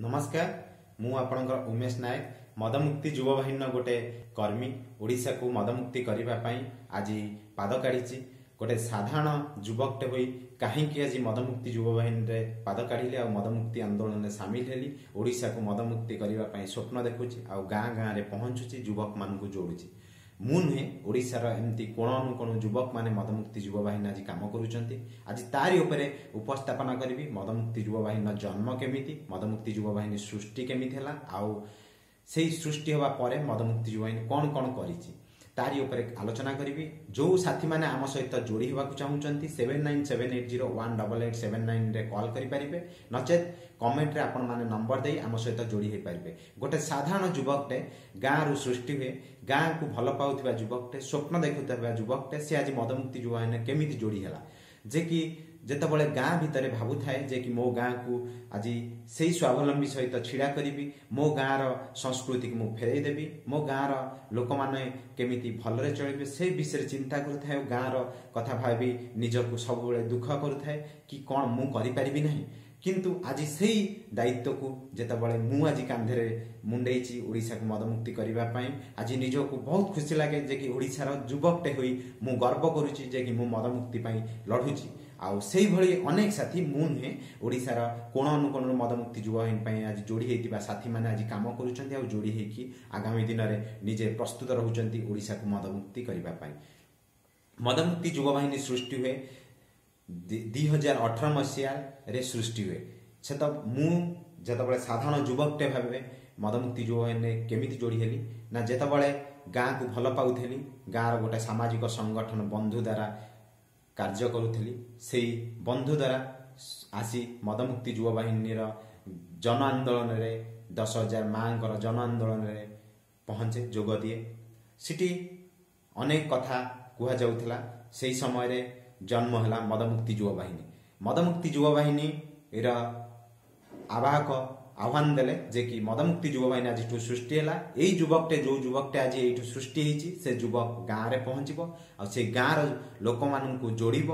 ନମସ୍କାର, ମୁଁ ଆପଣଙ୍କର ଉମେଶ ନାୟକ, ମଦମୁକ୍ତି ଯୁବବାହିନୀର ଗୋଟେ କର୍ମୀ। ଓଡ଼ିଶାକୁ ମଦମୁକ୍ତି କରିବା ପାଇଁ ଆଜି ପାଦ କାଢ଼ିଛି। ଗୋଟେ ସାଧାରଣ ଯୁବକଟେ ହୋଇ କାହିଁକି ଆଜି ମଦମୁକ୍ତି ଯୁବବାହିନୀରେ ପାଦ କାଢ଼ିଲି ଆଉ ମଦମୁକ୍ତି ଆନ୍ଦୋଳନରେ ସାମିଲ ହେଲି? ଓଡ଼ିଶାକୁ ମଦମୁକ୍ତି କରିବା ପାଇଁ ସ୍ୱପ୍ନ ଦେଖୁଛି ଆଉ ଗାଁ ଗାଁରେ ପହଞ୍ଚୁଛି, ଯୁବକମାନଙ୍କୁ ଯୋଡ଼ୁଛି। ମୁଁ ନୁହେଁ, ଓଡ଼ିଶାର ଏମିତି କୋଣ ଅନୁକୋଣ ଯୁବକମାନେ ମଦମୁକ୍ତି ଯୁବବାହିନୀ ଆଜି କାମ କରୁଛନ୍ତି। ଆଜି ତାରି ଉପରେ ଉପସ୍ଥାପନା କରିବି, ମଦମୁକ୍ତି ଯୁବବାହିନୀର ଜନ୍ମ କେମିତି, ମଦମୁକ୍ତି ଯୁବବାହିନୀ ସୃଷ୍ଟି କେମିତି ହେଲା, ଆଉ ସେଇ ସୃଷ୍ଟି ହେବା ପରେ ମଦମୁକ୍ତି ଯୁବବାହିନୀ କ'ଣ କ'ଣ କରିଛି, ତାରି ଉପରେ ଆଲୋଚନା କରିବି। ଯେଉଁ ସାଥୀମାନେ ଆମ ସହିତ ଯୋଡ଼ି ହେବାକୁ ଚାହୁଁଛନ୍ତି, 7978018879ରେ କଲ୍ କରିପାରିବେ, ନଚେତ୍ କମେଣ୍ଟରେ ଆପଣମାନେ ନମ୍ବର ଦେଇ ଆମ ସହିତ ଯୋଡ଼ି ହୋଇପାରିବେ। ଗୋଟେ ସାଧାରଣ ଯୁବକଟେ ଗାଁରୁ ସୃଷ୍ଟି ହୁଏ, ଗାଁକୁ ଭଲ ପାଉଥିବା ଯୁବକଟେ, ସ୍ୱପ୍ନ ଦେଖୁଥିବା ଯୁବକଟେ, ସେ ଆଜି ମଦମୁକ୍ତି ଯୁବବାହିନୀ କେମିତି ଯୋଡ଼ି ହେଲା? ଯେ କି ଯେତେବେଳେ ଗାଁ ଭିତରେ ଭାବୁଥାଏ ଯେ କି ମୋ ଗାଁକୁ ଆଜି ସେଇ ସ୍ୱାବଲମ୍ବୀ ସହିତ ଛିଡ଼ା କରିବି, ମୋ ଗାଁର ସଂସ୍କୃତିକୁ ମୁଁ ଫେରାଇ ଦେବି, ମୋ ଗାଁର ଲୋକମାନେ କେମିତି ଭଲରେ ଚଳିବେ ସେ ବିଷୟରେ ଚିନ୍ତା କରୁଥାଏ, ଆଉ ଗାଁର କଥା ଭାବି ନିଜକୁ ସବୁବେଳେ ଦୁଃଖ କରୁଥାଏ କି କ'ଣ ମୁଁ କରିପାରିବି ନାହିଁ। କିନ୍ତୁ ଆଜି ସେଇ ଦାୟିତ୍ୱକୁ ଯେତେବେଳେ ମୁଁ ଆଜି କାନ୍ଧରେ ମୁଣ୍ଡେଇଛି ଓଡ଼ିଶାକୁ ମଦମୁକ୍ତି କରିବା ପାଇଁ, ଆଜି ନିଜକୁ ବହୁତ ଖୁସି ଲାଗେ ଯେ କି ଓଡ଼ିଶାର ଯୁବକଟେ ହୋଇ ମୁଁ ଗର୍ବ କରୁଛି ଯେ କି ମୁଁ ମଦମୁକ୍ତି ପାଇଁ ଲଢ଼ୁଛି। ଆଉ ସେଇଭଳି ଅନେକ ସାଥୀ, ମୁଁ ନୁହେଁ, ଓଡ଼ିଶାର କୋଣ ଅନୁକୋଣରୁ ମଦମୁକ୍ତି ଯୁବବାହିନୀ ପାଇଁ ଆଜି ଯୋଡ଼ି ହେଇଥିବା ସାଥୀମାନେ ଆଜି କାମ କରୁଛନ୍ତି ଆଉ ଯୋଡ଼ି ହେଇକି ଆଗାମୀ ଦିନରେ ନିଜେ ପ୍ରସ୍ତୁତ ରହୁଛନ୍ତି ଓଡ଼ିଶାକୁ ମଦମୁକ୍ତି କରିବା ପାଇଁ। ମଦମୁକ୍ତି ଯୁବବାହିନୀ ସୃଷ୍ଟି ହୁଏ 2018 ମସିହାରେ ସୃଷ୍ଟି ହୁଏ। ସେ ତ ମୁଁ ଯେତେବେଳେ ସାଧାରଣ ଯୁବକଟେ ଭାବେ ମଦମୁକ୍ତି ଯୁବବାହିନୀରେ କେମିତି ଯୋଡ଼ି ହେଲି ନା, ଯେତେବେଳେ ଗାଁକୁ ଭଲ ପାଉଥିଲି, ଗାଁର ଗୋଟେ ସାମାଜିକ ସଂଗଠନ ବନ୍ଧୁ ଦ୍ୱାରା କାର୍ଯ୍ୟ କରୁଥିଲି, ସେଇ ବନ୍ଧୁ ଦ୍ୱାରା ଆସି ମଦମୁକ୍ତି ଯୁବବାହିନୀର ଜନ ଆନ୍ଦୋଳନରେ, 10,000 ମାଆଙ୍କର ଜନ ଆନ୍ଦୋଳନରେ ପହଞ୍ଚେ, ଯୋଗ ଦିଏ। ସେଠି ଅନେକ କଥା କୁହାଯାଉଥିଲା। ସେହି ସମୟରେ ଜନ୍ମ ହେଲା ମଦମୁକ୍ତି ଯୁବବାହିନୀ। ମଦମୁକ୍ତି ଯୁବବାହିନୀର ଆବାହକ ଆହ୍ୱାନ ଦେଲେ ଯେ କି ମଦମୁକ୍ତି ଯୁବବାହିନୀ ଆଜିଠୁ ସୃଷ୍ଟି ହେଲା। ଏଇ ଯୁବକଟେ, ଯେଉଁ ଯୁବକଟେ ଆଜି ଏଇଠୁ ସୃଷ୍ଟି ହେଇଛି, ସେ ଯୁବକ ଗାଁରେ ପହଞ୍ଚିବ ଆଉ ସେ ଗାଁର ଲୋକମାନଙ୍କୁ ଯୋଡ଼ିବ।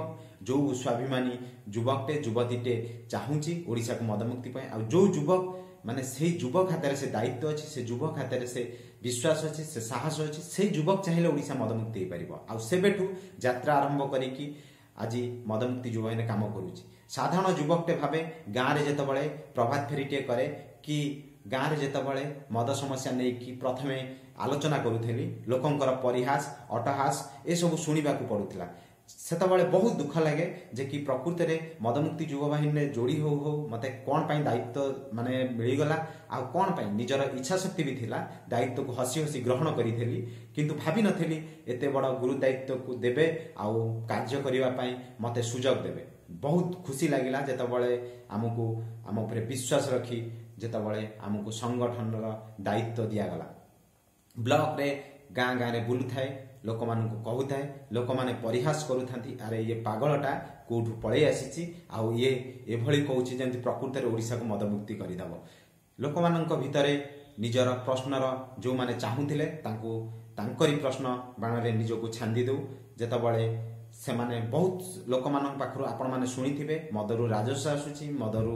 ଯେଉଁ ସ୍ୱାଭିମାନୀ ଯୁବକଟେ, ଯୁବତୀଟେ ଚାହୁଁଛି ଓଡ଼ିଶାକୁ ମଦମୁକ୍ତି ପାଇଁ, ଆଉ ଯେଉଁ ଯୁବକ ମାନେ ସେଇ ଯୁବକ ହାତରେ ସେ ଦାୟିତ୍ୱ ଅଛି, ସେ ଯୁବକ ହାତରେ ସେ ବିଶ୍ୱାସ ଅଛି, ସେ ସାହସ ଅଛି, ସେଇ ଯୁବକ ଚାହିଁଲେ ଓଡ଼ିଶା ମଦମୁକ୍ତି ହେଇପାରିବ। ଆଉ ସେବେଠୁ ଯାତ୍ରା ଆରମ୍ଭ କରିକି ଆଜି ମଦମୁକ୍ତି ଯୁବବାହିନୀ କାମ କରୁଛି। ସାଧାରଣ ଯୁବକଟେ ଭାବେ ଗାଁରେ ଯେତେବେଳେ ପ୍ରଭାତ ଫେରିଟିଏ କରେ କି ଗାଁରେ ଯେତେବେଳେ ମଦ ସମସ୍ୟା ନେଇକି ପ୍ରଥମେ ଆଲୋଚନା କରୁଥିଲି, ଲୋକଙ୍କର ପରିହାସ, ଅଟହାସ ଏସବୁ ଶୁଣିବାକୁ ପଡୁଥିଲା। ସେତେବେଳେ ବହୁତ ଦୁଃଖ ଲାଗେ ଯେ କି ପ୍ରକୃତରେ ମଦମୁକ୍ତି ଯୁବବାହିନୀରେ ଯୋଡ଼ି ହଉ ହଉ ମୋତେ କ'ଣ ପାଇଁ ଦାୟିତ୍ୱ ମାନେ ମିଳିଗଲା, ଆଉ କ'ଣ ପାଇଁ ନିଜର ଇଚ୍ଛା ଶକ୍ତି ବି ଥିଲା, ଦାୟିତ୍ୱକୁ ହସି ହସି ଗ୍ରହଣ କରିଥିଲି, କିନ୍ତୁ ଭାବିନଥିଲି ଏତେ ବଡ଼ ଗୁରୁ ଦାୟିତ୍ୱକୁ ଦେବେ ଆଉ କାର୍ଯ୍ୟ କରିବା ପାଇଁ ମୋତେ ସୁଯୋଗ ଦେବେ। ବହୁତ ଖୁସି ଲାଗିଲା ଯେତେବେଳେ ଆମକୁ ଆମ ଉପରେ ବିଶ୍ୱାସ ରଖି ଯେତେବେଳେ ଆମକୁ ସଂଗଠନର ଦାୟିତ୍ୱ ଦିଆଗଲା। ବ୍ଲକରେ ଗାଁ ଗାଁରେ ବୁଲୁଥାଏ, ଲୋକମାନଙ୍କୁ କହୁଥାଏ, ଲୋକମାନେ ପରିହାସ କରୁଥାନ୍ତି, ଆରେ ଇଏ ପାଗଳଟା କୋଉଠୁ ପଳେଇ ଆସିଛି ଆଉ ଇଏ ଏଭଳି କହୁଛି ଯେମିତି ପ୍ରକୃତରେ ଓଡ଼ିଶାକୁ ମଦମୁକ୍ତି କରିଦେବ। ଲୋକମାନଙ୍କ ଭିତରେ ନିଜର ପ୍ରଶ୍ନର, ଯେଉଁମାନେ ଚାହୁଁଥିଲେ ତାଙ୍କୁ ତାଙ୍କରି ପ୍ରଶ୍ନ ବାଣରେ ନିଜକୁ ଛାନ୍ଦି ଦେଉ। ଯେତେବେଳେ ସେମାନେ ବହୁତ ଲୋକମାନଙ୍କ ପାଖରୁ ଆପଣମାନେ ଶୁଣିଥିବେ, ମଦରୁ ରାଜସ୍ୱ ଆସୁଛି, ମଦରୁ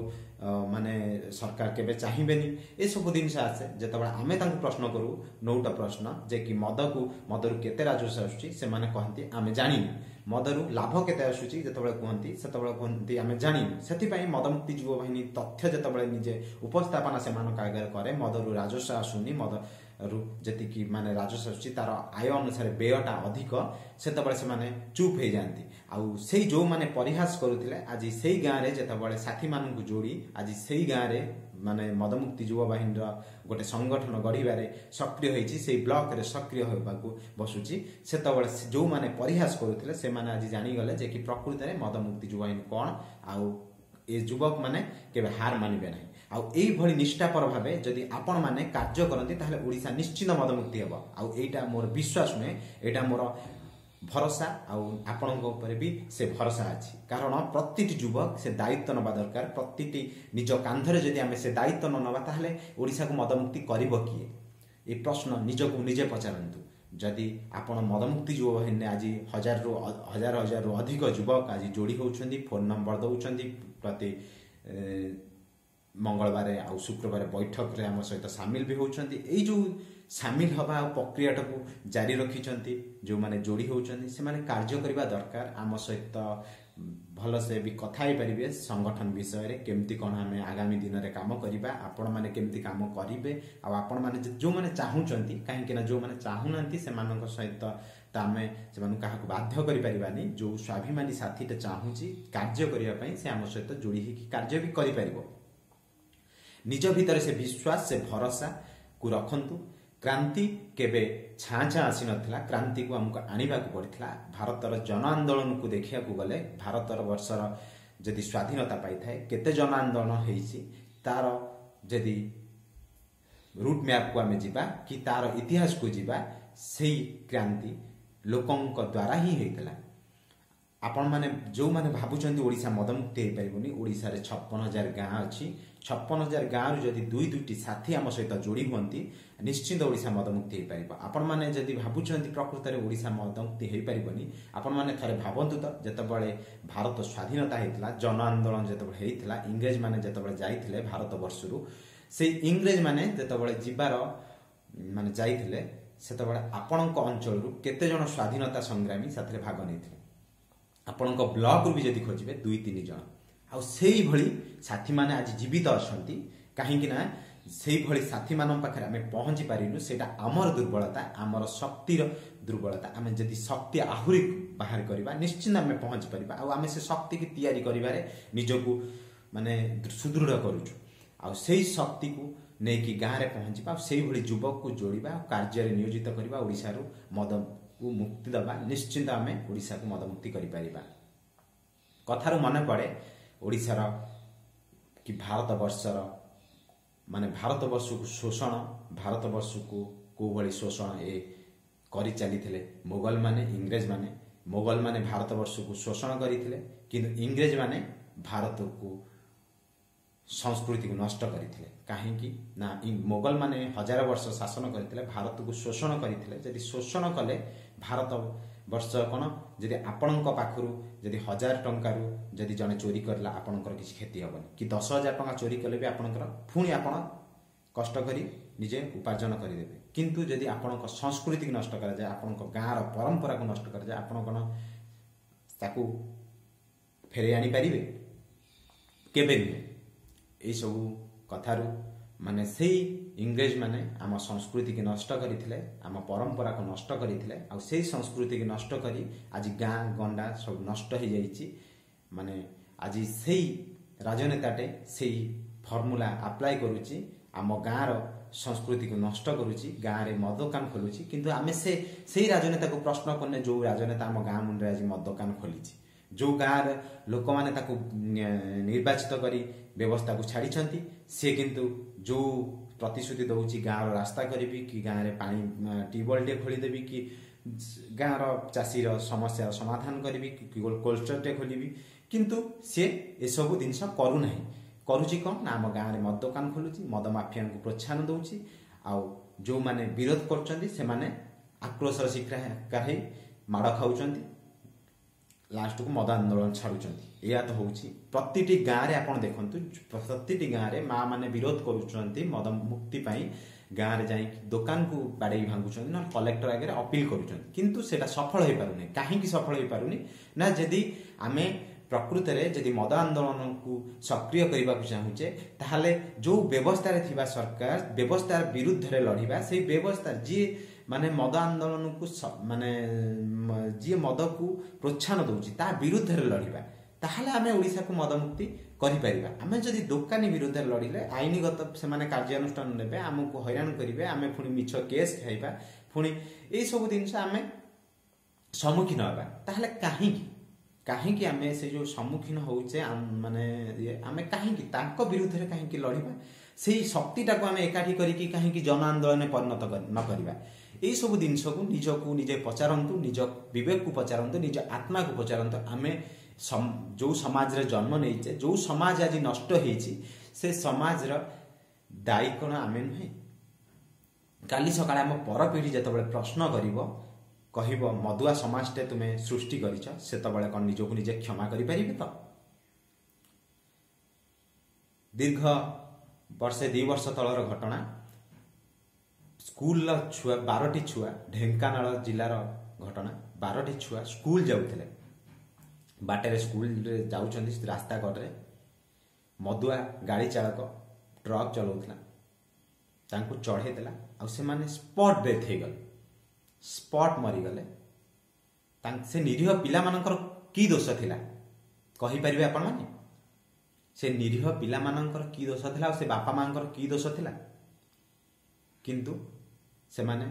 ମାନେ ସରକାର କେବେ ଚାହିଁବେନି, ଏସବୁ ଜିନିଷ ଆସେ। ଯେତେବେଳେ ଆମେ ତାଙ୍କୁ ପ୍ରଶ୍ନ କରୁ ନୌଟ ପ୍ରଶ୍ନ ଯେ କି ମଦକୁ, ମଦରୁ କେତେ ରାଜସ୍ୱ ଆସୁଛି, ସେମାନେ କହନ୍ତି ଆମେ ଜାଣିନୁ। ମଦରୁ ଲାଭ କେତେ ଆସୁଛି ଯେତେବେଳେ କୁହନ୍ତି, ସେତେବେଳେ କୁହନ୍ତି ଆମେ ଜାଣିନୁ। ସେଥିପାଇଁ ମଦମୁକ୍ତି ଯୁବବାହିନୀ ତଥ୍ୟ ଯେତେବେଳେ ନିଜେ ଉପସ୍ଥାପନା ସେମାନଙ୍କ ଆଗରେ କରେ, ମଦରୁ ରାଜସ୍ୱ ଆସୁନି, ମଦରୁ ଯେତିକି ମାନେ ରାଜସ୍ୱ ଆସୁଛି ତାର ଆୟ ଅନୁସାରେ ବ୍ୟୟଟା ଅଧିକ, ସେତେବେଳେ ସେମାନେ ଚୁପ୍ ହେଇଯାଆନ୍ତି। ଆଉ ସେଇ ଯେଉଁମାନେ ପରିହାସ କରୁଥିଲେ, ଆଜି ସେଇ ଗାଁରେ ଯେତେବେଳେ ସାଥୀମାନଙ୍କୁ ଯୋଡ଼ି ଆଜି ସେଇ ଗାଁରେ ମାନେ ମଦମୁକ୍ତି ଯୁବବାହିନୀର ଗୋଟେ ସଂଗଠନ ଗଢ଼ିବାରେ ସକ୍ରିୟ ହେଇଛି, ସେଇ ବ୍ଲକରେ ସକ୍ରିୟ ହେବାକୁ ବସୁଛି, ସେତେବେଳେ ଯେଉଁମାନେ ପରିହାସ କରୁଥିଲେ ସେମାନେ ଆଜି ଜାଣିଗଲେ ଯେ କି ପ୍ରକୃତରେ ମଦମୁକ୍ତି ଯୁବବାହିନୀ କ'ଣ, ଆଉ ଏ ଯୁବକମାନେ କେବେ ହାର ମାନିବେ ନାହିଁ। ଆଉ ଏଇଭଳି ନିଷ୍ଠାପର ଭାବେ ଯଦି ଆପଣମାନେ କାର୍ଯ୍ୟ କରନ୍ତି, ତାହେଲେ ଓଡ଼ିଶା ନିଶ୍ଚିତ ମଦମୁକ୍ତି ହେବ। ଆଉ ଏଇଟା ମୋର ବିଶ୍ୱାସ ନୁହେଁ, ଏଇଟା ମୋର ଭରସା, ଆଉ ଆପଣଙ୍କ ଉପରେ ବି ସେ ଭରସା ଅଛି। କାରଣ ପ୍ରତିଟି ଯୁବକ ସେ ଦାୟିତ୍ୱ ନେବା ଦରକାର। ପ୍ରତିଟି ନିଜ କାନ୍ଧରେ ଯଦି ଆମେ ସେ ଦାୟିତ୍ୱ ନ ନେବା, ତାହେଲେ ଓଡ଼ିଶାକୁ ମଦମୁକ୍ତି କରିବ କିଏ? ଏ ପ୍ରଶ୍ନ ନିଜକୁ ନିଜେ ପଚାରନ୍ତୁ। ଯଦି ଆପଣ ମଦମୁକ୍ତି ଯୁବବାହିନୀରେ ଆଜି ହଜାରରୁ ହଜାର ହଜାରରୁ ଅଧିକ ଯୁବକ ଆଜି ଯୋଡ଼ି ହେଉଛନ୍ତି, ଫୋନ୍ ନମ୍ବର ଦେଉଛନ୍ତି, ପ୍ରତି ମଙ୍ଗଳବାର ଆଉ ଶୁକ୍ରବାର ବୈଠକରେ ଆମ ସହିତ ସାମିଲ ବି ହେଉଛନ୍ତି। ଏଇ ଯେଉଁ ସାମିଲ ହେବା ଆଉ ପ୍ରକ୍ରିୟାଟାକୁ ଜାରି ରଖିଛନ୍ତି, ଯେଉଁମାନେ ଯୋଡ଼ି ହେଉଛନ୍ତି ସେମାନେ କାର୍ଯ୍ୟ କରିବା ଦରକାର। ଆମ ସହିତ ଭଲସେ ବି କଥା ହେଇପାରିବେ ସଂଗଠନ ବିଷୟରେ, କେମିତି କ'ଣ ଆମେ ଆଗାମୀ ଦିନରେ କାମ କରିବା, ଆପଣମାନେ କେମିତି କାମ କରିବେ, ଆଉ ଆପଣମାନେ ଯେଉଁମାନେ ଚାହୁଁଛନ୍ତି, କାହିଁକିନା ଯେଉଁମାନେ ଚାହୁଁନାହାନ୍ତି ସେମାନଙ୍କ ସହିତ ତ ଆମେ ସେମାନଙ୍କୁ କାହାକୁ ବାଧ୍ୟ କରିପାରିବାନି। ଯେଉଁ ସ୍ୱାଭିମାନୀ ସାଥୀଟା ଚାହୁଁଛି କାର୍ଯ୍ୟ କରିବା ପାଇଁ ସେ ଆମ ସହିତ ଯୋଡ଼ି ହେଇକି କାର୍ଯ୍ୟ ବି କରିପାରିବ। ନିଜ ଭିତରେ ସେ ବିଶ୍ୱାସ, ସେ ଭରସାକୁ ରଖନ୍ତୁ। କ୍ରାନ୍ତି କେବେ ଛାଁ ଛାଁ ଆସିନଥିଲା, କ୍ରାନ୍ତିକୁ ଆମକୁ ଆଣିବାକୁ ପଡ଼ିଥିଲା। ଭାରତର ଜନ ଆନ୍ଦୋଳନକୁ ଦେଖିବାକୁ ଗଲେ ଭାରତର ବର୍ଷର ଯଦି ସ୍ୱାଧୀନତା ପାଇଥାଏ କେତେ ଜନ ଆନ୍ଦୋଳନ ହେଇଛି, ତାର ଯଦି ରୁଟ୍ ମ୍ୟାପ୍କୁ ଆମେ ଯିବା କି ତାର ଇତିହାସକୁ ଯିବା, ସେଇ କ୍ରାନ୍ତି ଲୋକଙ୍କ ଦ୍ୱାରା ହିଁ ହେଇଥିଲା। ଆପଣମାନେ ଯେଉଁମାନେ ଭାବୁଛନ୍ତି ଓଡ଼ିଶା ମଦମୁକ୍ତି ହେଇପାରିବନି, ଓଡ଼ିଶାରେ 56,000 ଗାଁ ଅଛି। 56,000 ଗାଁରୁ ଯଦି 2-2ଟି ସାଥୀ ଆମ ସହିତ ଯୋଡ଼ି ହୁଅନ୍ତି, ନିଶ୍ଚିନ୍ତ ଓଡ଼ିଶା ମଦମୁକ୍ତି ହେଇପାରିବ। ଆପଣମାନେ ଯଦି ଭାବୁଛନ୍ତି ପ୍ରକୃତରେ ଓଡ଼ିଶା ମଦମୁକ୍ତି ହେଇପାରିବନି, ଆପଣମାନେ ଥରେ ଭାବନ୍ତୁ ତ, ଯେତେବେଳେ ଭାରତ ସ୍ୱାଧୀନତା ହେଇଥିଲା, ଜନ ଆନ୍ଦୋଳନ ଯେତେବେଳେ ହେଇଥିଲା, ଇଂରେଜମାନେ ଯେତେବେଳେ ଯାଇଥିଲେ ଭାରତ ବର୍ଷରୁ, ସେଇ ଇଂରେଜମାନେ ଯେତେବେଳେ ଯିବାର ମାନେ ଯାଇଥିଲେ, ସେତେବେଳେ ଆପଣଙ୍କ ଅଞ୍ଚଳରୁ କେତେଜଣ ସ୍ୱାଧୀନତା ସଂଗ୍ରାମୀ ସେଥିରେ ଭାଗ ନେଇଥିଲେ? ଆପଣଙ୍କ ବ୍ଲକରୁ ବି ଯଦି ଖୋଜିବେ 2-3 ଜଣ। ଆଉ ସେଇଭଳି ସାଥୀମାନେ ଆଜି ଜୀବିତ ଅଛନ୍ତି। କାହିଁକି ନା ସେଇଭଳି ସାଥୀମାନଙ୍କ ପାଖରେ ଆମେ ପହଞ୍ଚି ପାରିନୁ। ସେଇଟା ଆମର ଦୁର୍ବଳତା, ଆମର ଶକ୍ତିର ଦୁର୍ବଳତା। ଆମେ ଯଦି ଶକ୍ତି ଆହୁରି ବାହାର କରିବା, ନିଶ୍ଚିନ୍ତ ଆମେ ପହଞ୍ଚି ପାରିବା। ଆଉ ଆମେ ସେ ଶକ୍ତିକି ତିଆରି କରିବାରେ ନିଜକୁ ମାନେ ସୁଦୃଢ଼ କରୁଛୁ। ଆଉ ସେଇ ଶକ୍ତିକୁ ନେଇକି ଗାଁରେ ପହଞ୍ଚିବା, ଆଉ ସେଇଭଳି ଯୁବକକୁ ଯୋଡ଼ିବା, ଆଉ କାର୍ଯ୍ୟରେ ନିୟୋଜିତ କରିବା, ଓଡ଼ିଶାରୁ ମଦକୁ ମୁକ୍ତି ଦେବା, ନିଶ୍ଚିନ୍ତ ଆମେ ଓଡ଼ିଶାକୁ ମଦମୁକ୍ତି କରିପାରିବା। କଥାରୁ ମନେ ପଡ଼େ ଓଡ଼ିଶାର କି ଭାରତବର୍ଷର, ମାନେ ଭାରତବର୍ଷକୁ ଶୋଷଣ, ଭାରତବର୍ଷକୁ କେଉଁଭଳି ଶୋଷଣ ଏ କରି ଚାଲିଥିଲେ ମୋଗଲମାନେ, ଇଂରେଜମାନେ। ମୋଗଲମାନେ ଭାରତବର୍ଷକୁ ଶୋଷଣ କରିଥିଲେ, କିନ୍ତୁ ଇଂରେଜମାନେ ଭାରତକୁ ସଂସ୍କୃତିକୁ ନଷ୍ଟ କରିଥିଲେ। କାହିଁକି ନା ମୋଗଲମାନେ 1000 ବର୍ଷ ଶାସନ କରିଥିଲେ, ଭାରତକୁ ଶୋଷଣ କରିଥିଲେ। ଯଦି ଶୋଷଣ କଲେ ଭାରତ ବର୍ଷ କ'ଣ, ଯଦି ଆପଣଙ୍କ ପାଖରୁ ଯଦି 1000 ଟଙ୍କାରୁ ଯଦି ଜଣେ ଚୋରି କରିଲା, ଆପଣଙ୍କର କିଛି କ୍ଷତି ହେବନି, କି 10,000 ଟଙ୍କା ଚୋରି କଲେ ବି ଆପଣଙ୍କର ପୁଣି ଆପଣ କଷ୍ଟ କରି ନିଜେ ଉପାର୍ଜନ କରିଦେବେ। କିନ୍ତୁ ଯଦି ଆପଣଙ୍କ ସଂସ୍କୃତିକୁ ନଷ୍ଟ କରାଯାଏ, ଆପଣଙ୍କ ଗାଁର ପରମ୍ପରାକୁ ନଷ୍ଟ କରାଯାଏ, ଆପଣ କ'ଣ ତାକୁ ଫେରାଇ ଆଣିପାରିବେ? କେବେ ନୁହେଁ। ଏଇସବୁ କଥାରୁ ମାନେ ସେଇ ଇଂରେଜମାନେ ଆମ ସଂସ୍କୃତିକି ନଷ୍ଟ କରିଥିଲେ, ଆମ ପରମ୍ପରାକୁ ନଷ୍ଟ କରିଥିଲେ। ଆଉ ସେଇ ସଂସ୍କୃତିକି ନଷ୍ଟ କରି ଆଜି ଗାଁ ଗଣ୍ଡା ସବୁ ନଷ୍ଟ ହେଇଯାଇଛି। ମାନେ ଆଜି ସେଇ ରାଜନେତାଟେ ସେଇ ଫର୍ମୁଲା ଆପ୍ଲାଏ କରୁଛି, ଆମ ଗାଁର ସଂସ୍କୃତିକୁ ନଷ୍ଟ କରୁଛି, ଗାଁରେ ମଦ ଦୋକାନ ଖୋଲୁଛି। କିନ୍ତୁ ଆମେ ସେଇ ରାଜନେତାକୁ ପ୍ରଶ୍ନ କରୁନେ, ଯେଉଁ ରାଜନେତା ଆମ ଗାଁ ମୁଣ୍ଡରେ ଆଜି ମଦ ଦୋକାନ ଖୋଲିଛି, ଯେଉଁ ଗାଁରେ ଲୋକମାନେ ତାକୁ ନିର୍ବାଚିତ କରି ବ୍ୟବସ୍ଥାକୁ ଛାଡ଼ିଛନ୍ତି, ସିଏ କିନ୍ତୁ ଯେଉଁ ପ୍ରତିଶ୍ରୁତି ଦେଉଛି ଗାଁର ରାସ୍ତା କରିବି କି ଗାଁରେ ପାଣି ଟ୍ୟୁବୱେଲ୍ଟିଏ ଖୋଲିଦେବି କି ଗାଁର ଚାଷୀର ସମସ୍ୟାର ସମାଧାନ କରିବି କି କୋଲ୍ଡ ଷ୍ଟୋରଟେ ଖୋଲିବି, କିନ୍ତୁ ସିଏ ଏସବୁ ଜିନିଷ କରୁନାହିଁ। କରୁଛି କ'ଣ ନା ଆମ ଗାଁରେ ମଦ ଦୋକାନ ଖୋଲୁଛି, ମଦ ମାଫିଆଙ୍କୁ ପ୍ରୋତ୍ସାହନ ଦେଉଛି। ଆଉ ଯେଉଁମାନେ ବିରୋଧ କରୁଛନ୍ତି ସେମାନେ ଆକ୍ରୋଶର ଶିକାର ହେଇ ମାଡ଼ ଖାଉଛନ୍ତି, ଲାଷ୍ଟକୁ ମଦ ଆନ୍ଦୋଳନ ଛାଡ଼ୁଛନ୍ତି। ଏଇଆ ତ ହେଉଛି ପ୍ରତିଟି ଗାଁରେ। ଆପଣ ଦେଖନ୍ତୁ, ପ୍ରତିଟି ଗାଁରେ ମା ମାନେ ବିରୋଧ କରୁଛନ୍ତି ମଦ ମୁକ୍ତି ପାଇଁ, ଗାଁରେ ଯାଇକି ଦୋକାନକୁ ବାଡ଼େଇ ଭାଙ୍ଗୁଛନ୍ତି, ନହେଲେ କଲେକ୍ଟର ଆଗରେ ଅପିଲ କରୁଛନ୍ତି, କିନ୍ତୁ ସେଇଟା ସଫଳ ହେଇପାରୁନି। କାହିଁକି ସଫଳ ହେଇପାରୁନି ନା, ଯଦି ଆମେ ପ୍ରକୃତରେ ଯଦି ମଦ ଆନ୍ଦୋଳନକୁ ସକ୍ରିୟ କରିବାକୁ ଚାହୁଁଛେ, ତାହେଲେ ଯେଉଁ ବ୍ୟବସ୍ଥାରେ ଥିବା ସରକାର ବ୍ୟବସ୍ଥା ବିରୁଦ୍ଧରେ ଲଢ଼ିବା। ସେଇ ବ୍ୟବସ୍ଥା ଯିଏ ମାନେ ମଦ ଆନ୍ଦୋଳନକୁ ମାନେ ଯିଏ ମଦକୁ ପ୍ରୋତ୍ସାହନ ଦେଉଛି ତା ବିରୁଦ୍ଧରେ ଲଢ଼ିବା, ତାହେଲେ ଆମେ ଓଡ଼ିଶାକୁ ମଦମୁକ୍ତି କରିପାରିବା। ଆମେ ଯଦି ଦୋକାନୀ ବିରୁଦ୍ଧରେ ଲଢ଼ିଲେ ଆଇନଗତ ସେମାନେ କାର୍ଯ୍ୟାନୁଷ୍ଠାନ ନେବେ, ଆମକୁ ହଇରାଣ କରିବେ, ଆମେ ପୁଣି ମିଛ କେସ୍ ଖାଇବା, ପୁଣି ଏଇସବୁ ଜିନିଷ ଆମେ ସମ୍ମୁଖୀନ ହେବା। ତାହେଲେ କାହିଁକି ଆମେ ସେ ଯେଉଁ ସମ୍ମୁଖୀନ ହେଉଛେ, ମାନେ ଆମେ କାହିଁକି ତାଙ୍କ ବିରୁଦ୍ଧରେ କାହିଁକି ଲଢ଼ିବା? ସେଇ ଶକ୍ତିଟାକୁ ଆମେ ଏକାଠି କରିକି କାହିଁକି ଜନ ଆନ୍ଦୋଳନରେ ପରିଣତ ନ କରିବା? ଏଇସବୁ ଜିନିଷକୁ ନିଜକୁ ନିଜେ ପଚାରନ୍ତୁ, ନିଜ ବିବେକକୁ ପଚାରନ୍ତୁ, ନିଜ ଆତ୍ମାକୁ ପଚାରନ୍ତୁ। ଆମେ ଯେଉଁ ସମାଜରେ ଜନ୍ମ ନେଇଛେ, ଯେଉଁ ସମାଜ ଆଜି ନଷ୍ଟ ହେଇଛି, ସେ ସମାଜର ଦାୟୀ କ'ଣ ଆମେ ନୁହେଁ? କାଲି ସକାଳେ ଆମ ପରପିଢ଼ି ଯେତେବେଳେ ପ୍ରଶ୍ନ କରିବ, କହିବ ମଦୁଆ ସମାଜଟେ ତୁମେ ସୃଷ୍ଟି କରିଛ, ସେତେବେଳେ କ'ଣ ନିଜକୁ ନିଜେ କ୍ଷମା କରିପାରିବେ ତ? ଦୀର୍ଘ ବର୍ଷେ 2 ବର୍ଷ ତଳର ଘଟଣା। ସ୍କୁଲର ଛୁଆ 12ଟି ଛୁଆ, ଢେଙ୍କାନାଳ ଜିଲ୍ଲାର ଘଟଣା, 12ଟି ଛୁଆ ସ୍କୁଲ ଯାଉଥିଲେ। ବାଟରେ ସ୍କୁଲରେ ଯାଉଛନ୍ତି, ରାସ୍ତା କଡ଼ରେ ମଦୁଆ ଗାଡ଼ି ଚାଳକ ଟ୍ରକ୍ ଚଲାଉଥିଲା, ତାଙ୍କୁ ଚଢ଼େଇ ଦେଲା ଆଉ ସେମାନେ ସ୍ପଟ୍ ଡେଥ୍ ହେଇଗଲେ, ସ୍ପଟ୍ ମରିଗଲେ। ସେ ନିରୀହ ପିଲାମାନଙ୍କର କି ଦୋଷ ଥିଲା କହିପାରିବେ ଆପଣମାନେ? ସେ ନିରୀହ ପିଲାମାନଙ୍କର କି ଦୋଷ ଥିଲା ଆଉ ସେ ବାପା ମାଆଙ୍କର କି ଦୋଷ ଥିଲା? କିନ୍ତୁ ସେମାନେ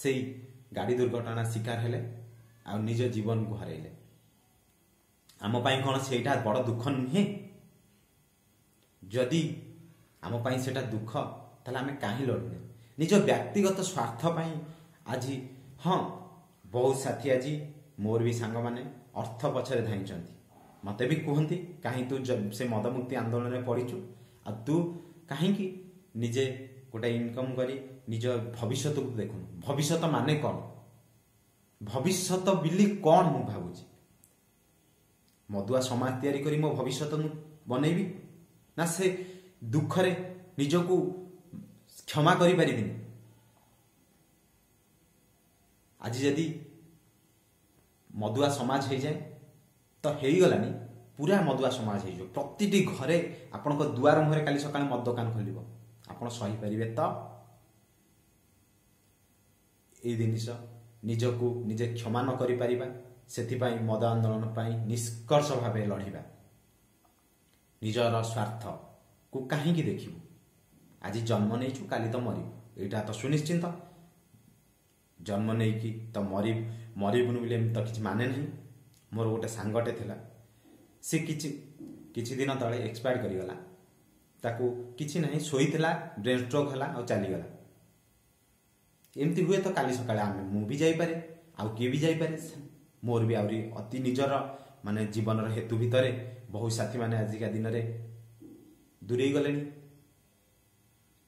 ସେଇ ଗାଡ଼ି ଦୁର୍ଘଟଣା ଶିକାର ହେଲେ ଆଉ ନିଜ ଜୀବନକୁ ହରାଇଲେ। ଆମ ପାଇଁ କ'ଣ ସେଇଟା ବଡ଼ ଦୁଃଖ ନୁହେଁ? ଯଦି ଆମ ପାଇଁ ସେଇଟା ଦୁଃଖ, ତାହେଲେ ଆମେ କାହିଁ ଲଢ଼ୁନେ ନିଜ ବ୍ୟକ୍ତିଗତ ସ୍ୱାର୍ଥ ପାଇଁ? ଆଜି ହଁ, ବହୁତ ସାଥୀ, ଆଜି ମୋର ବି ସାଙ୍ଗମାନେ ଅର୍ଥ ପଛରେ ଧାଇଁଛନ୍ତି। ମୋତେ ବି କୁହନ୍ତି, କାହିଁ ତୁ ସେ ମଦମୁକ୍ତି ଆନ୍ଦୋଳନରେ ପଡ଼ିଛୁ ଆଉ ତୁ କାହିଁକି ନିଜେ ଗୋଟେ ଇନକମ୍ କରି ନିଜ ଭବିଷ୍ୟତକୁ ଦେଖୁନୁ? ଭବିଷ୍ୟତ ମାନେ କ'ଣ? ଭବିଷ୍ୟତ ବୋଲି କ'ଣ ମୁଁ ଭାବୁଛି? ମଦୁଆ ସମାଜ ତିଆରି କରି ମୋ ଭବିଷ୍ୟତ ମୁଁ ବନେଇବି ନା ସେ ଦୁଃଖରେ ନିଜକୁ କ୍ଷମା କରିପାରିବିନି? ଆଜି ଯଦି ମଦୁଆ ସମାଜ ହେଇଯାଏ ତ ହେଇଗଲାଣି, ପୁରା ମଦୁଆ ସମାଜ ହେଇଯିବ। ପ୍ରତିଟି ଘରେ ଆପଣଙ୍କ ଦୁଆର ମୁହଁରେ କାଲି ସକାଳେ ମଦ ଦୋକାନ ଖୋଲିବ, ଆପଣ ସହିପାରିବେ ତ? ଏଇ ଜିନିଷ ନିଜକୁ ନିଜେ କ୍ଷମା ନ କରିପାରିବା, ସେଥିପାଇଁ ମଦ ଆନ୍ଦୋଳନ ପାଇଁ ନିଷ୍କର୍ଷ ଭାବେ ଲଢ଼ିବା। ନିଜର ସ୍ୱାର୍ଥକୁ କାହିଁକି ଦେଖିବୁ? ଆଜି ଜନ୍ମ ନେଇଛୁ, କାଲି ତ ମରିବୁ, ଏଇଟା ତ ସୁନିଶ୍ଚିତ। ଜନ୍ମ ନେଇକି ତ ମରିବୁନି ବୋଲି ଏମିତି ତ କିଛି ମାନେ ନାହିଁ। ମୋର ଗୋଟେ ସାଙ୍ଗଟେ ଥିଲା, ସେ କିଛି କିଛି ଦିନ ତଳେ ଏକ୍ସପାୟାର୍ଡ କରିଗଲା। ତାକୁ କିଛି ନାହିଁ, ଶୋଇଥିଲା, ବ୍ରେନ୍ ଷ୍ଟ୍ରୋକ୍ ହେଲା ଆଉ ଚାଲିଗଲା। ଏମିତି ହୁଏ ତ କାଲି ସକାଳେ ଆମେ, ମୁଁ ବି ଯାଇପାରେ, ଆଉ କିଏ ବି ଯାଇପାରେ। ମୋର ବି ଆହୁରି ଅତି ନିଜର ମାନେ ଜୀବନର ହେତୁ ଭିତରେ ବହୁ ସାଥୀମାନେ ଆଜିକା ଦିନରେ ଦୂରେଇ ଗଲେଣି,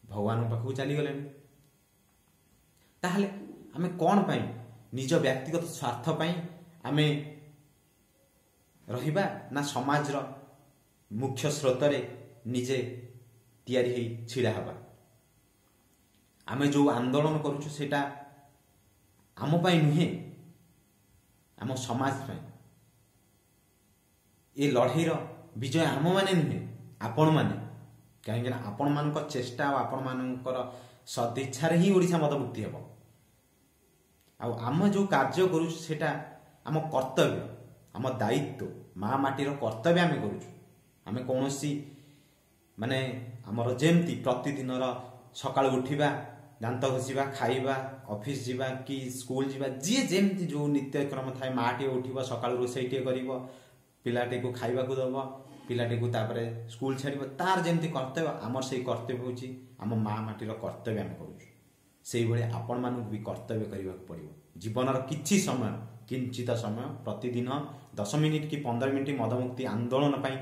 ଭଗବାନଙ୍କ ପାଖକୁ ଚାଲିଗଲେଣି। ତାହେଲେ ଆମେ କ'ଣ ପାଇଁ ନିଜ ବ୍ୟକ୍ତିଗତ ସ୍ୱାର୍ଥ ପାଇଁ ଆମେ ରହିବା ନା ସମାଜର ମୁଖ୍ୟ ସ୍ରୋତରେ ନିଜେ ତିଆରି ହେଇ ଛିଡ଼ା ହେବା? ଆମେ ଯେଉଁ ଆନ୍ଦୋଳନ କରୁଛୁ ସେଇଟା ଆମ ପାଇଁ ନୁହେଁ, ଆମ ସମାଜ ପାଇଁ। ଏ ଲଢ଼େଇର ବିଜୟ ଆମମାନେ ନୁହେଁ, ଆପଣମାନେ। କାହିଁକିନା ଆପଣମାନଙ୍କ ଚେଷ୍ଟା ଆଉ ଆପଣମାନଙ୍କର ସଦିଚ୍ଛାରେ ହିଁ ଓଡ଼ିଶା ମଦମୁକ୍ତି ହେବ। ଆଉ ଆମେ ଯେଉଁ କାର୍ଯ୍ୟ କରୁଛୁ ସେଇଟା ଆମ କର୍ତ୍ତବ୍ୟ, ଆମ ଦାୟିତ୍ୱ, ମା ମାଟିର କର୍ତ୍ତବ୍ୟ ଆମେ କରୁଛୁ। ଆମେ କୌଣସି ମାନେ ଆମର ଯେମିତି ପ୍ରତିଦିନର ସକାଳୁ ଉଠିବା, ଦାନ୍ତ ଘଷିବା, ଖାଇବା, ଅଫିସ ଯିବା କି ସ୍କୁଲ ଯିବା, ଯିଏ ଯେମିତି ଯେଉଁ ନିତ୍ୟକ୍ରମ ଥାଏ, ମାଟିଏ ଉଠିବ ସକାଳୁ, ରୋଷେଇଟିଏ କରିବ, ପିଲାଟିକୁ ଖାଇବାକୁ ଦେବ, ପିଲାଟିକୁ ତାପରେ ସ୍କୁଲ ଛାଡ଼ିବ, ତାର ଯେମିତି କର୍ତ୍ତବ୍ୟ, ଆମର ସେଇ କର୍ତ୍ତବ୍ୟ ହେଉଛି ଆମ ମା ମାଟିର କର୍ତ୍ତବ୍ୟ ଆମେ କରୁଛୁ। ସେଇଭଳି ଆପଣମାନଙ୍କୁ ବି କର୍ତ୍ତବ୍ୟ କରିବାକୁ ପଡ଼ିବ। ଜୀବନର କିଛି ସମୟ, କିଞ୍ଚିତ ସମୟ, ପ୍ରତିଦିନ 10 ମିନିଟ୍ କି 15 ମିନିଟ୍ ମଦମୁକ୍ତି ଆନ୍ଦୋଳନ ପାଇଁ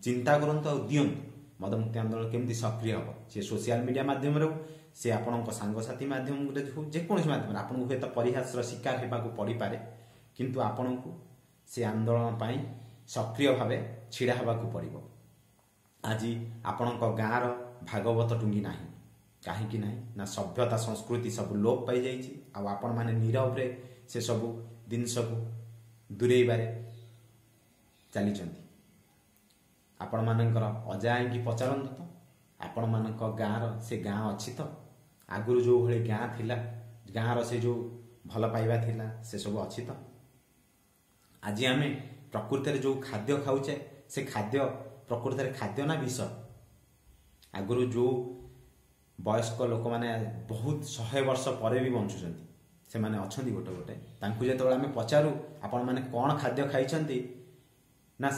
ଚିନ୍ତା କରନ୍ତୁ ଆଉ ଦିଅନ୍ତୁ। ମଦମୁକ୍ତି ଆନ୍ଦୋଳନ କେମିତି ସକ୍ରିୟ ହେବ, ସେ ସୋସିଆଲ ମିଡ଼ିଆ ମାଧ୍ୟମରେ ହଉ, ସେ ଆପଣଙ୍କ ସାଙ୍ଗସାଥି ମାଧ୍ୟମରେ ହଉ, ଯେକୌଣସି ମାଧ୍ୟମରେ ଆପଣଙ୍କୁ ହୁଏତ ପରିହାସର ଶିକାର ହେବାକୁ ପଡ଼ିପାରେ, କିନ୍ତୁ ଆପଣଙ୍କୁ ସେ ଆନ୍ଦୋଳନ ପାଇଁ ସକ୍ରିୟ ଭାବେ ଛିଡ଼ା ହେବାକୁ ପଡ଼ିବ। ଆଜି ଆପଣଙ୍କ ଗାଁର ଭାଗବତ ଟୁଙ୍ଗି ନାହିଁ। କାହିଁକି ନାହିଁ ନା ସଭ୍ୟତା ସଂସ୍କୃତି ସବୁ ଲୋପ ପାଇଯାଇଛି ଆଉ ଆପଣମାନେ ନୀରବରେ ସେସବୁ ଜିନିଷକୁ ଦୂରେଇବାରେ ଚାଲିଛନ୍ତି। ଆପଣମାନଙ୍କର ଅଜା ଆଇକି ପଚାରନ୍ତୁ ତ, ଆପଣମାନଙ୍କ ଗାଁର ସେ ଗାଁ ଅଛି ତ? ଆଗରୁ ଯେଉଁ ଭଳି ଗାଁ ଥିଲା, ଗାଁର ସେ ଯେଉଁ ଭଲ ପାଇବା ଥିଲା, ସେସବୁ ଅଛି ତ? ଆଜି ଆମେ ପ୍ରକୃତରେ ଯେଉଁ ଖାଦ୍ୟ ଖାଉଛେ, ସେ ଖାଦ୍ୟ ପ୍ରକୃତରେ ଖାଦ୍ୟ ନା ବିଷ? ଆଗରୁ ଯେଉଁ ବୟସ୍କ ଲୋକମାନେ ବହୁତ 100 ବର୍ଷ ପରେ ବି ବଞ୍ଚୁଛନ୍ତି, ସେମାନେ ଅଛନ୍ତି ଗୋଟେ ଗୋଟେ, ତାଙ୍କୁ ଯେତେବେଳେ ଆମେ ପଚାରୁ ଆପଣମାନେ କ'ଣ ଖାଦ୍ୟ ଖାଇଛନ୍ତି, ନା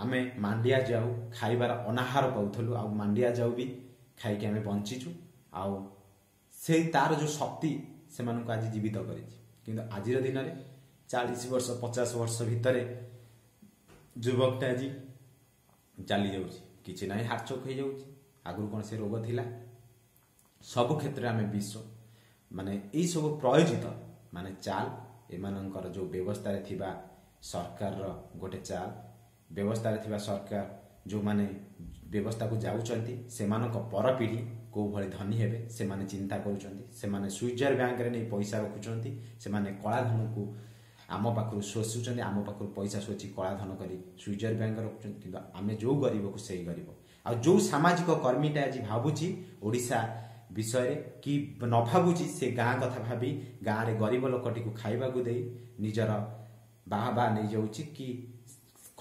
ଆମେ ମାଣ୍ଡିଆ ଯାଉ ଖାଇବାର ଅନାହାର ପାଉଥିଲୁ ଆଉ ମାଣ୍ଡିଆ ଯାଉ ବି ଖାଇକି ଆମେ ବଞ୍ଚିଛୁ, ଆଉ ସେଇ ତାର ଯେଉଁ ଶକ୍ତି ସେମାନଙ୍କୁ ଆଜି ଜୀବିତ କରିଛି। କିନ୍ତୁ ଆଜିର ଦିନରେ 40 ବର୍ଷ 50 ବର୍ଷ ଭିତରେ ଯୁବକଟା ଆଜି ଚାଲି ଯାଉଛି, କିଛି ନାହିଁ, ହାର୍ଟଚୋକ୍ ହେଇଯାଉଛି। ଆଗରୁ କ'ଣ ସେ ରୋଗ ଥିଲା? ସବୁ କ୍ଷେତ୍ରରେ ଆମେ ବିଷ ମାନେ ଏଇସବୁ ପ୍ରୟୋଜିତ ମାନେ ଚାଲ, ଏମାନଙ୍କର ଯେଉଁ ବ୍ୟବସ୍ଥାରେ ଥିବା ସରକାରର ଗୋଟେ ଚାଲ, ବ୍ୟବସ୍ଥାରେ ଥିବା ସରକାର ଯେଉଁମାନେ ବ୍ୟବସ୍ଥାକୁ ଯାଉଛନ୍ତି, ସେମାନଙ୍କ ପରପିଢ଼ି କେଉଁଭଳି ଧନୀ ହେବେ ସେମାନେ ଚିନ୍ତା କରୁଛନ୍ତି। ସେମାନେ ସୁଇଜର ବ୍ୟାଙ୍କରେ ନେଇ ପଇସା ରଖୁଛନ୍ତି, ସେମାନେ କଳାଧନକୁ ଆମ ପାଖରୁ ଶୋଷୁଛନ୍ତି, ଆମ ପାଖରୁ ପଇସା ଶୋଷି କଳାଧନ କରି ସୁଇଜର ବ୍ୟାଙ୍କରେ ରଖୁଛନ୍ତି। କିନ୍ତୁ ଆମେ ଯେଉଁ ଗରିବକୁ ସେଇ ଗରିବ। ଆଉ ଯେଉଁ ସାମାଜିକ କର୍ମୀଟା ଆଜି ଭାବୁଛି ଓଡ଼ିଶା ବିଷୟରେ କି ନ ଭାବୁଛି, ସେ ଗାଁ କଥା ଭାବି ଗାଁରେ ଗରିବ ଲୋକଟିକୁ ଖାଇବାକୁ ଦେଇ ନିଜର ବାହା ବାହା ନେଇଯାଉଛି କି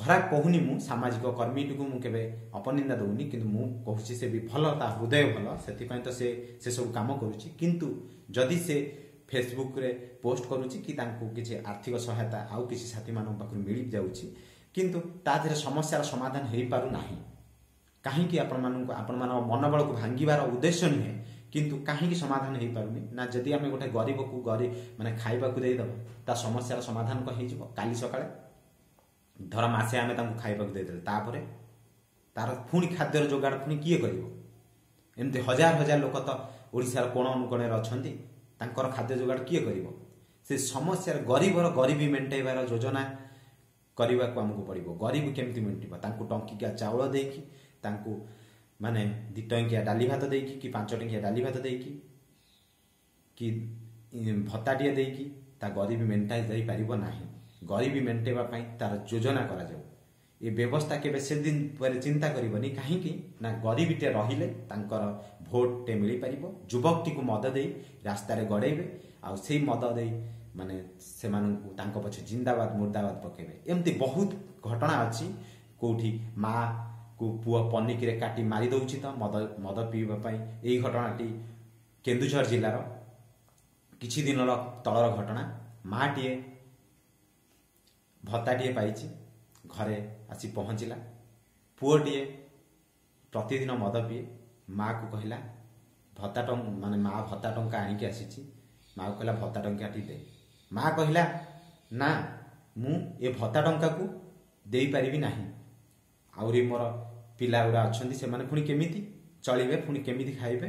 ଖରାପ କହୁନି ମୁଁ, ସାମାଜିକ କର୍ମୀଟିକୁ ମୁଁ କେବେ ଅପନିନ୍ଦା ଦେଉନି, କିନ୍ତୁ ମୁଁ କହୁଛି ସେ ବି ଭଲ, ତା ହୃଦୟ ଭଲ, ସେଥିପାଇଁ ତ ସେ ସେସବୁ କାମ କରୁଛି। କିନ୍ତୁ ଯଦି ସେ ଫେସବୁକରେ ପୋଷ୍ଟ କରୁଛି କି ତାଙ୍କୁ କିଛି ଆର୍ଥିକ ସହାୟତା ଆଉ କିଛି ସାଥୀମାନଙ୍କ ପାଖରୁ ମିଳିଯାଉଛି, କିନ୍ତୁ ତା ଦେହରେ ସମସ୍ୟାର ସମାଧାନ ହେଇପାରୁନାହିଁ। କାହିଁକି? ଆପଣମାନଙ୍କୁ ଆପଣମାନଙ୍କ ମନୋବଳକୁ ଭାଙ୍ଗିବାର ଉଦ୍ଦେଶ୍ୟ ନୁହେଁ, କିନ୍ତୁ କାହିଁକି ସମାଧାନ ହେଇପାରୁନି ନା, ଯଦି ଆମେ ଗୋଟେ ଗରିବକୁ ମାନେ ଖାଇବାକୁ ଦେଇଦେବା, ତା ସମସ୍ୟାର ସମାଧାନ କ'ଣ ହେଇଯିବ? କାଲି ସକାଳେ ଧର ମାସେ ଆମେ ତାଙ୍କୁ ଖାଇବାକୁ ଦେଇଦେଲେ, ତାପରେ ତାର ପୁଣି ଖାଦ୍ୟର ଯୋଗାଡ଼ ପୁଣି କିଏ କରିବ? ଏମିତି ହଜାର ହଜାର ଲୋକ ତ ଓଡ଼ିଶାର କୋଣ ଅନୁକୋଣରେ ଅଛନ୍ତି, ତାଙ୍କର ଖାଦ୍ୟ ଯୋଗାଡ଼ କିଏ କରିବ? ସେ ସମସ୍ୟାର ଗରିବର ଗରିବୀ ମେଣ୍ଟାଇବାର ଯୋଜନା କରିବାକୁ ଆମକୁ ପଡ଼ିବ। ଗରିବ କେମିତି ମେଣ୍ଟିବ? ତାଙ୍କୁ ଟଙ୍କିକିଆ ଚାଉଳ ଦେଇକି, ତାଙ୍କୁ ମାନେ 2 ଟଙ୍କିଆ ଡାଲି ଭାତ ଦେଇକି କି 5 ଟଙ୍କିଆ ଡାଲି ଭାତ ଦେଇକି କି ଭତ୍ତାଟିଏ ଦେଇକି ତା ଗରିବୀ ମେଣ୍ଟାଇ ଯାଇପାରିବ ନାହିଁ। ଗରିବୀ ମେଣ୍ଟାଇବା ପାଇଁ ତାର ଯୋଜନା କରାଯାଉ। ଏ ବ୍ୟବସ୍ଥା କେବେ ସେଦିନ ପରେ ଚିନ୍ତା କରିବନି। କାହିଁକି ନା ଗରିବୀଟେ ରହିଲେ ତାଙ୍କର ଭୋଟଟେ ମିଳିପାରିବ। ଯୁବକଟିକୁ ମଦ ଦେଇ ରାସ୍ତାରେ ଗଡ଼େଇବେ, ଆଉ ସେଇ ମଦ ଦେଇ ମାନେ ସେମାନଙ୍କୁ ତାଙ୍କ ପଛେ ଜିନ୍ଦାବାଦ ମୁର୍ଦାବାଦ ପକେଇବେ। ଏମିତି ବହୁତ ଘଟଣା ଅଛି, କେଉଁଠି ମାଆକୁ ପୁଅ ପନିକିରେ କାଟି ମାରି ଦେଉଛି ତ ମଦ ପିଇବା ପାଇଁ। ଏଇ ଘଟଣାଟି କେନ୍ଦୁଝର ଜିଲ୍ଲାର କିଛି ଦିନର ତଳର ଘଟଣା। ମାଆଟିଏ ଭତ୍ତାଟିଏ ପାଇଛି, ଘରେ ଆସି ପହଞ୍ଚିଲା। ପୁଅଟିଏ ପ୍ରତିଦିନ ମଦ ପିଏ। ମାଆକୁ କହିଲା ଭତ୍ତା ମାନେ ମା ଭତ୍ତା ଟଙ୍କା ଆଣିକି ଆସିଛି, ମାଆକୁ କହିଲା ଭତ୍ତା ଟଙ୍କାଟି ଦେ। ମା କହିଲା ନା, ମୁଁ ଏ ଭତ୍ତା ଟଙ୍କାକୁ ଦେଇପାରିବି ନାହିଁ, ଆହୁରି ମୋର ପିଲା ଗୁଡ଼ା ଅଛନ୍ତି, ସେମାନେ ପୁଣି କେମିତି ଚଳିବେ, ପୁଣି କେମିତି ଖାଇବେ,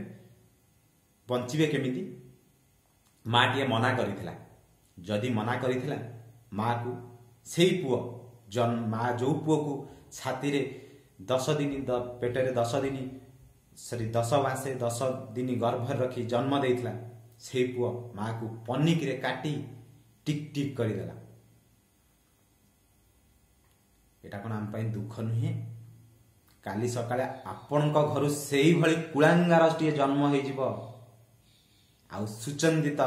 ବଞ୍ଚିବେ କେମିତି? ମାଆଟିଏ ମନା କରିଥିଲା। ଯଦି ମନା କରିଥିଲା ମାଆକୁ, ସେଇ ପୁଅ ମା ଯେଉଁ ପୁଅକୁ ଛାତିରେ 10 ଦିନ ପେଟରେ 10 ଦିନ ସରି 10 ମାସେ 10 ଦିନ ଗର୍ଭରେ ରଖି ଜନ୍ମ ଦେଇଥିଲା, ସେଇ ପୁଅ ମାଆକୁ ପନିକିରେ କାଟି ଟିକ୍ ଟିକ୍ କରିଦେଲା। ଏଇଟା କ'ଣ ଆମ ପାଇଁ ଦୁଃଖ ନୁହେଁ? କାଲି ସକାଳେ ଆପଣଙ୍କ ଘରୁ ସେଇଭଳି କୁଳାଙ୍ଗାରଟିଏ ଜନ୍ମ ହେଇଯିବ, ଆଉ ସୁଚନ୍ଦିତ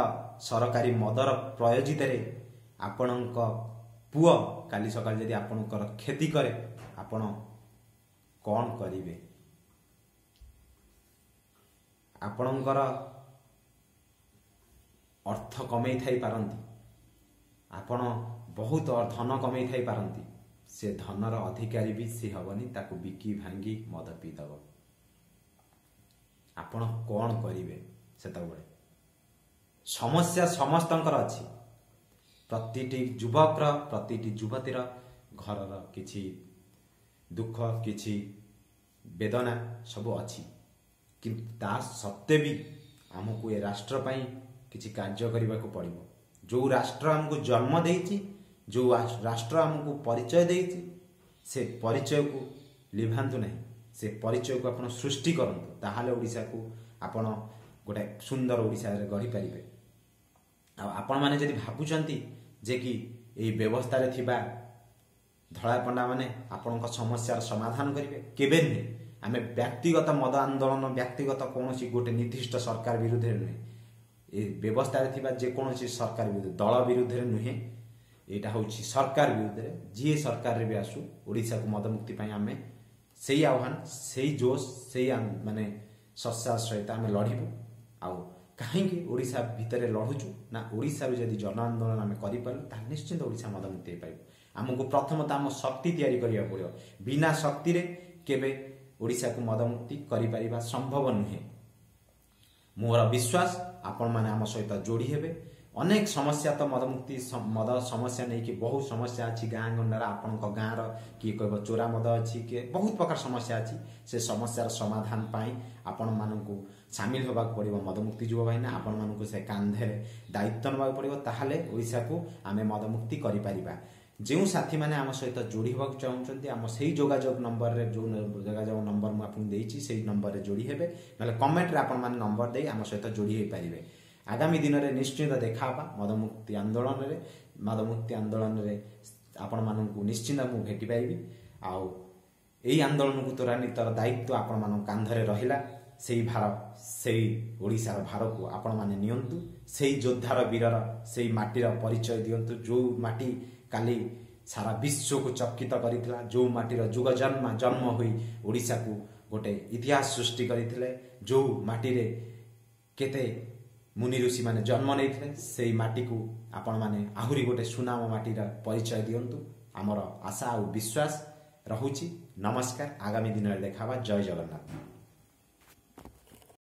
ସରକାରୀ ମଦର ପ୍ରୟୋଜିତରେ ଆପଣଙ୍କ ପୁଅ କାଲି ସକାଳେ ଯଦି ଆପଣଙ୍କର କ୍ଷତି କରେ, ଆପଣ କ'ଣ କରିବେ? ଆପଣଙ୍କର ଅର୍ଥ କମେଇ ଥାଇପାରନ୍ତି, ଆପଣ ବହୁତ ଧନ କମେଇ ଥାଇପାରନ୍ତି, ସେ ଧନର ଅଧିକାରୀ ବି ସେ ହେବନି, ତାକୁ ବିକି ଭାଙ୍ଗି ମଦ ପିଇଦେବ। ଆପଣ କ'ଣ କରିବେ ସେତେବେଳେ? ସମସ୍ୟା ସମସ୍ତଙ୍କର ଅଛି, ପ୍ରତିଟି ଯୁବକର, ପ୍ରତିଟି ଯୁବତୀର ଘରର କିଛି ଦୁଃଖ, କିଛି ବେଦନା ସବୁ ଅଛି। କିନ୍ତୁ ତା ସତ୍ତ୍ୱେ ବି ଆମକୁ ଏ ରାଷ୍ଟ୍ର ପାଇଁ କିଛି କାର୍ଯ୍ୟ କରିବାକୁ ପଡ଼ିବ। ଯେଉଁ ରାଷ୍ଟ୍ର ଆମକୁ ଜନ୍ମ ଦେଇଛି, ଯେଉଁ ରାଷ୍ଟ୍ର ଆମକୁ ପରିଚୟ ଦେଇଛି, ସେ ପରିଚୟକୁ ଲିଭାନ୍ତୁ ନାହିଁ, ସେ ପରିଚୟକୁ ଆପଣ ସୃଷ୍ଟି କରନ୍ତୁ। ତାହେଲେ ଓଡ଼ିଶାକୁ ଆପଣ ଗୋଟେ ସୁନ୍ଦର ଓଡ଼ିଶାରେ ଗଢ଼ିପାରିବେ। ଆଉ ଆପଣମାନେ ଯଦି ଭାବୁଛନ୍ତି ଯେ କି ଏଇ ବ୍ୟବସ୍ଥାରେ ଥିବା ଧଳା ପଣ୍ଡାମାନେ ଆପଣଙ୍କ ସମସ୍ୟାର ସମାଧାନ କରିବେ, କେବେ ନୁହେଁ। ଆମେ ବ୍ୟକ୍ତିଗତ ମଦ ଆନ୍ଦୋଳନ, ବ୍ୟକ୍ତିଗତ କୌଣସି ଗୋଟେ ନିର୍ଦ୍ଦିଷ୍ଟ ସରକାର ବିରୁଦ୍ଧରେ ନୁହେଁ, ଏ ବ୍ୟବସ୍ଥାରେ ଥିବା ଯେକୌଣସି ସରକାର ବିରୁଦ୍ଧରେ, ଦଳ ବିରୁଦ୍ଧରେ ନୁହେଁ, ଏଇଟା ହେଉଛି ସରକାର ବିରୁଦ୍ଧରେ। ଯିଏ ସରକାରରେ ବି ଆସୁ, ଓଡ଼ିଶାକୁ ମଦମୁକ୍ତି ପାଇଁ ଆମେ ସେଇ ଆହ୍ୱାନ, ସେଇ ଜୋଶ, ସେଇ ମାନେ ସତ୍ସାହସ ସହିତ ଆମେ ଲଢ଼ିବୁ। ଆଉ କାହିଁକି ଓଡ଼ିଶା ଭିତରେ ଲଢ଼ୁଛୁ ନା, ଓଡ଼ିଶାରୁ ଯଦି ଜନ ଆନ୍ଦୋଳନ ଆମେ କରିପାରିଲୁ, ତାହେଲେ ନିଶ୍ଚିନ୍ତ ଓଡ଼ିଶା ମଦମୁକ୍ତି ହେଇପାରିବ। ଆମକୁ ପ୍ରଥମତଃ ଆମ ଶକ୍ତି ତିଆରି କରିବାକୁ ପଡ଼ିବ। ବିନା ଶକ୍ତିରେ କେବେ ଓଡ଼ିଶାକୁ ମଦମୁକ୍ତି କରିପାରିବା ସମ୍ଭବ ନୁହେଁ। ମୋର ବିଶ୍ୱାସ ଆପଣମାନେ ଆମ ସହିତ ଯୋଡ଼ି ହେବେ। ଅନେକ ସମସ୍ୟା ତ ମଦମୁକ୍ତି ମଦ ସମସ୍ୟା ନେଇକି ବହୁତ ସମସ୍ୟା ଅଛି ଗାଁ ଗଣ୍ଡାର। ଆପଣଙ୍କ ଗାଁର କିଏ କହିବ ଚୋରା ମଦ ଅଛି, କିଏ ବହୁତ ପ୍ରକାର ସମସ୍ୟା ଅଛି। ସେ ସମସ୍ୟାର ସମାଧାନ ପାଇଁ ଆପଣମାନଙ୍କୁ ସାମିଲ ହେବାକୁ ପଡ଼ିବ ମଦମୁକ୍ତି ଯୁବ ବାହିନୀ। ଆପଣମାନଙ୍କୁ ସେ କାନ୍ଧରେ ଦାୟିତ୍ୱ ନେବାକୁ ପଡ଼ିବ, ତାହେଲେ ଓଡ଼ିଶାକୁ ଆମେ ମଦମୁକ୍ତି କରିପାରିବା। ଯେଉଁ ସାଥୀମାନେ ଆମ ସହିତ ଯୋଡ଼ି ହେବାକୁ ଚାହୁଁଛନ୍ତି, ଆମ ସେଇ ଯୋଗାଯୋଗ ନମ୍ବରରେ, ଯେଉଁ ଯୋଗାଯୋଗ ନମ୍ବର ମୁଁ ଆପଣଙ୍କୁ ଦେଇଛି, ସେଇ ନମ୍ବରରେ ଯୋଡ଼ି ହେବେ, ନହେଲେ କମେଣ୍ଟରେ ଆପଣମାନେ ନମ୍ବର ଦେଇ ଆମ ସହିତ ଯୋଡ଼ି ହୋଇପାରିବେ। ଆଗାମୀ ଦିନରେ ନିଶ୍ଚିତ ଦେଖା ହେବା ମଦମୁକ୍ତି ଆନ୍ଦୋଳନରେ। ମଦମୁକ୍ତି ଆନ୍ଦୋଳନରେ ଆପଣମାନଙ୍କୁ ନିଶ୍ଚିନ୍ତ ମୁଁ ଭେଟିପାରିବି। ଆଉ ଏଇ ଆନ୍ଦୋଳନକୁ ତ୍ୱରାନ୍ୱିତର ଦାୟିତ୍ୱ ଆପଣମାନଙ୍କ କାନ୍ଧରେ ରହିଲା। ସେଇ ଭାର, ସେଇ ଓଡ଼ିଶାର ଭାରକୁ ଆପଣମାନେ ନିଅନ୍ତୁ। ସେଇ ଯୋଦ୍ଧାର, ବୀରର, ସେଇ ମାଟିର ପରିଚୟ ଦିଅନ୍ତୁ, ଯେଉଁ ମାଟି କାଲି ସାରା ବିଶ୍ୱକୁ ଚକିତ କରିଥିଲା, ଯେଉଁ ମାଟିର ଯୁଗ ଜନ୍ମ ଜନ୍ମ ହୋଇ ଓଡ଼ିଶାକୁ ଗୋଟେ ଇତିହାସ ସୃଷ୍ଟି କରିଥିଲେ, ଯେଉଁ ମାଟିରେ କେତେ ମୁନି ଋଷିମାନେ ଜନ୍ମ ନେଇଥିଲେ। ସେଇ ମାଟିକୁ ଆପଣମାନେ ଆହୁରି ଗୋଟେ ସୁନାମ ମାଟିର ପରିଚୟ ଦିଅନ୍ତୁ, ଆମର ଆଶା ଆଉ ବିଶ୍ୱାସ ରହୁଛି। ନମସ୍କାର, ଆଗାମୀ ଦିନରେ ଦେଖା ହେବା। ଜୟ ଜଗନ୍ନାଥ।